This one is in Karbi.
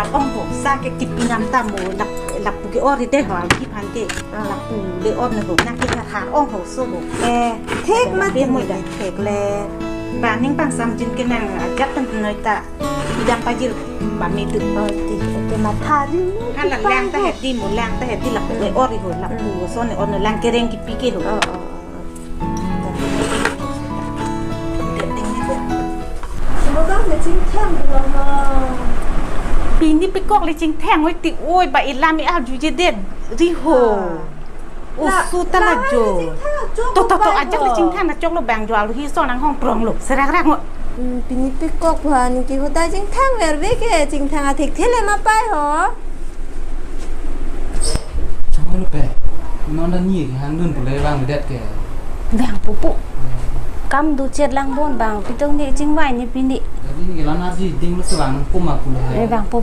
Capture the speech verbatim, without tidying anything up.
Ong ho, sa ke kipingam ta mo, lap, lapu ke-or ri de ho, agi aphan ke. Ah. Lapu le-or ne ho, nang ke har ong ho, so ho. Eh, thek ma, lapu ti mo mo da. Thek le. Ba ning pangsamjin ke nang ajat pen noi ta. Idam pajir ba me tu. Oh, ti, ti matha ri. Hala lang ta hedi mo, lang ta hedi lapu le-or ri ho, lapu so ne-or ne lang kereng kipi ke ho. Oh, oh, oh. Moga me chingthang dolo ma. Pini pekok le chingthang oi ti oi ba ilam i arju je det ri ho. Ah. O la, su ta la la jo. Chingthang chok to, to, to, lo ajak le ho. Chingthang na chok lo bang jo alu hi so nang hong prong lo. Serak rak ngo. Hmm, pini pekok ba ni ke hoda chingthang ver ve ke chingthang athik thele ma pai ho. Chong lo pe. Non da ni hang dun pule bang det ke. Bang pupu. Kam du chet lang bon bang pitong ni chingvai ni pini. Jadi ke lana ji ding lo selang puma pule. Eh, bang pu